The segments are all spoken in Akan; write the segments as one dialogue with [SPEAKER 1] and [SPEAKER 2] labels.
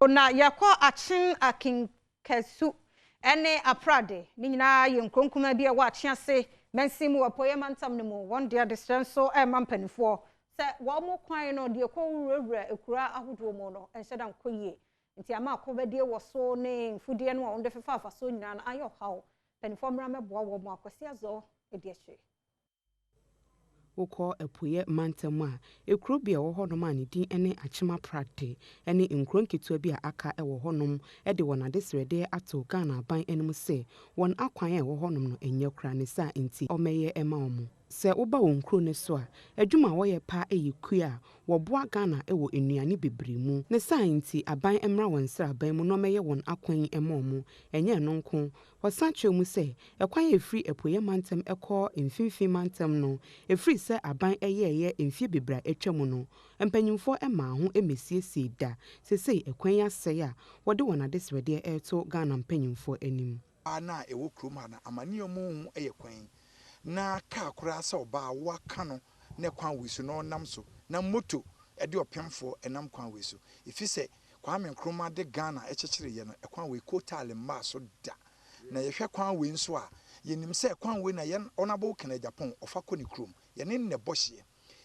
[SPEAKER 1] Na yɛkɔ Akyen Akinkasu ne Aprade ne nyinaa yɛ nkuro nkumaa bi a ɛwɔ Akyease mansin mu wɔ Apueeɛ mantam no mu. Wɔn de adesrɛ nso rema mpanimfoɔ sɛ wɔn kwan no deɛ ɛkɔ wurawura nkuro ahodoɔ mu no nhyɛ da nkɔ yie. Nti ama akɔbɛdie wɔ so ne mfudeɛ no a wɔde fefaafa so nyinaa no ayɛ ɔhaw. Mpanimfoɔ mmra mmɛboa wɔn. Akwasi Azor di akyire.
[SPEAKER 2] Wokɔ Apueeɛ mantam a, ekuro bi a ɛwɔ hɔnom a ne din ne Akyem Aprade ne nkuro nketewa bi a aka wɔ hɔnom de wɔn adesrɛdeɛ ato Ghana aban anim sɛ wɔn akwan a ɛwɔ hɔnom no nyɛ koraa ne saa nti wɔmmɛyɛ mma wɔn. Sɛ woba wɔn kuro no so a, adwuma a wɔyɛ paa yɛ kua a wɔboa Ghana wɔ nnuane bebree mu. Ne saa nti aban mmra wɔn nsraban mu na wɔmmɛyɛ wɔn akwan yi mma wɔn. Ɛnyɛ ɛno nko, Wɔsan kyerɛɛ mu sɛ, ɛkwan a ɛfiri Apueeɛ Mantam kɔ Mfimfini Mantam no, ɛfiri sɛ aban yɛeɛ mfeɛ bebree a atwa mu no, mpanimfoɔ mmaa ho mmɛsiesiee da. Seesei ɛkwan yi asɛe a wɔde wɔn adesrɛdeɛ reto Ghana mpanimfoɔ anim.
[SPEAKER 3] Ɔbaa no a ɛwɔ kurom ha no amaneɛ a ɔmo hu yɛ kwan yi na kaa koraa sɛ ɔbaa a woaka no ne kwan wei so na ɔnam so na moto de ɔpemfoɔ ɛnam kwan wei so efisɛ Kwame Nkrumah de Ghana kyekyereeɛ no, ɛkwan wei coal mmaa so da. Na yɛhwɛ kwan wei nso a, yɛnim sɛ kwan wei na yɛn Honourable Ken Agyapong ɔfa kɔ ne kurom. Yɛne no na ɛbɔ hyeɛ.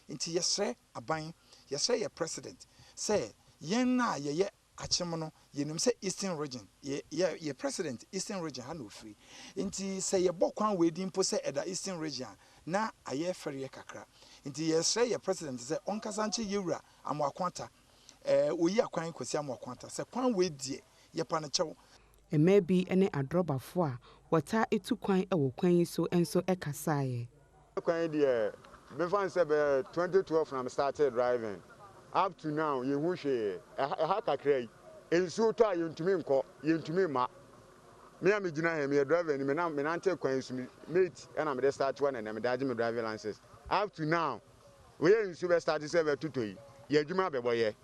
[SPEAKER 3] Nti yɛsrɛ aban, yɛsrɛ yɛn President sɛ yɛn a yɛyɛ Akyem no, yɛnim sɛ Eastern Region, yɛ, yɛ, yɛ President Eastern Region ha na ɔfiri. Nti sɛ yɛbɔ kwan wei din mpo sɛ ɛda Eastern Region a, na ayɛ fɛreɛ kakra. Nti yɛsrɛ yɛn President sɛ ɔnkasa nkyerɛ Yɛwura Amoako Atta Ɛɛ oyi akwan Kwasi Amoako Atta sɛ kwan wei deɛ yɛpa no kyɛw.
[SPEAKER 2] Mmaa bi ne adrɔbafoɔ a wɔtaa tu kwan wɔ kwan yi so nso kasaeɛ.
[SPEAKER 4] Kwan yi deɛ memfa no sɛ bɛyɛ 2012 na me startee driving up to now yɛnhu hwee. Ɛha kakra yi nsuo tɔ a yɛntumi nkɔ, yɛntumi mma. Me a megyina ha yi meyɛ driver ni, menante kwan yi so me mate ɛna mede starte hɔ na ɛnɛ mede agye me driving license up to now. Wei yɛ nsu bɛ starte sɛ bɛ totɔ yi, yɛ adwuma bɛ bɔ yɛ.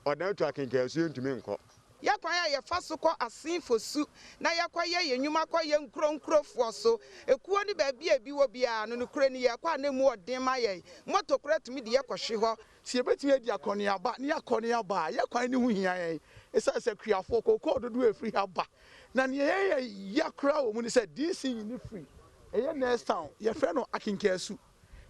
[SPEAKER 4] Ɔdan tu akenkan nsu yɛ ntumi nkɔ.
[SPEAKER 5] Yɛ kwan a yɛfa so kɔ Asin Fosu na yɛkɔ yɛ yɛn nnwuma kɔ yɛn nkuro nkurofoɔ so, ekuo ne baabi a ebi wɔ biara no, nokorɛ ni yɛkɔ a na emu wɔ den ma yɛn, moto koraa tumi de yɛ kɔhwe hɔ.
[SPEAKER 6] Sɛ yɛbɛtumi adi akɔneaba ne akɔneaba a, yɛn kwan no ho hia yɛn. Ɛsiane sɛ akuafoɔ, kookoo dodoɔ a ɛfiri ha ba, na nea ɛyɛ yɛn ya koraa wɔ mu ne sɛ DC no firi ɛyɛ Nurse Town, yɛfrɛ no Akenkansu.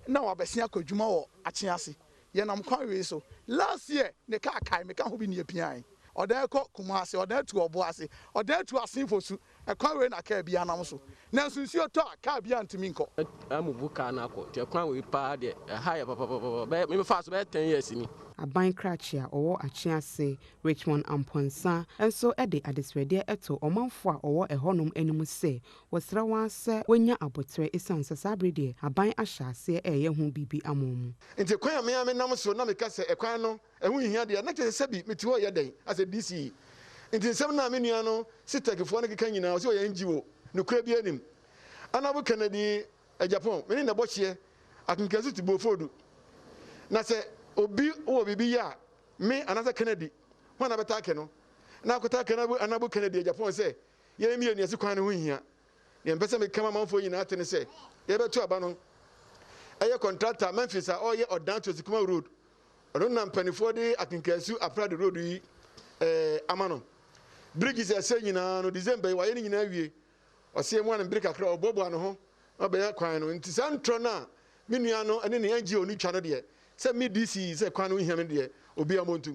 [SPEAKER 6] na wabɛsen akɔ adwuma wɔ Akyease. Yɛnam kwan wei so. Last year ne car kae, meka ho bi na yɛpiae. Ɔdan kɔ Kumasi, ɔdan tu Ɔboase, ɔdan tu Asen Fosu. Ɛkwan wei na car biara nam so. Nanso nsuo tɔ a, car biara ntumi nkɔ.
[SPEAKER 7] Amuvu car no akɔ nti ɛkwan wei paa deɛ ɛha yɛ papapapa bɛyɛ me mefaa so bɛyɛ 10 years ni.
[SPEAKER 2] Aban krakye a ɔwɔ Akyease Richmond Amponsah nso de adesrɛdeɛ to ɔmanfoɔ a wɔwɔ ɛhɔnom anim sɛ wɔsrɛ wɔn ara sɛ wɔnnya aboterɛ ɛsiane sɛ saa berɛ deɛ aban ahyɛ aseɛ reyɛ ho biribi ama wɔn.
[SPEAKER 4] Nti kwan a me ara menam so na meka sɛ ɛkwan no ɛho nhia deɛ, na kyerɛ sɛ sɛbi mete hɔ reyɛ dɛn asɛ DC yi. Nti nsɛm no a me nua no Citec foɔ no keka nyinaa ɔse ɔyɛ NGO, nokorɛ biara nnim. Honourable Kennedy Agyapong, me ne no na ɛbɔ hyeɛ, Akenkansu te Bofodu. Na sɛ obi wɔ biribi yɛ a, me anaasɛ Kennedy, hwan na bɛtaake no? Na akɔtaake Honourable Kennedy Agyapong sɛ Yɛn mmienu yɛse kwan no ho nhia. Nea mepɛ sɛ meka ma amanfoɔ nyinaa te ne sɛ, yɛbɛto aba no, ɛyɛ kɔntrata Memphis a ɔreyɛ Ɔdan to Asikuma Road. Ɔno na mpanimfoɔ de Akenkansu Aprade Road yi eh, ama no. Bridges a ɛsɛe nyinaa no, December yi wayɛ ne nyinaa awie. Ɔse yɛmmoa no bere kakra, ɔboaboa ne ho na ɔbɛyɛ kwan no. Nti saa ntorɔ no a me nua no ne ne NGO no twa no deɛ, sɛ me DC sɛ kwan no ho hia me no deɛ, obiara mmɔ nto ngu.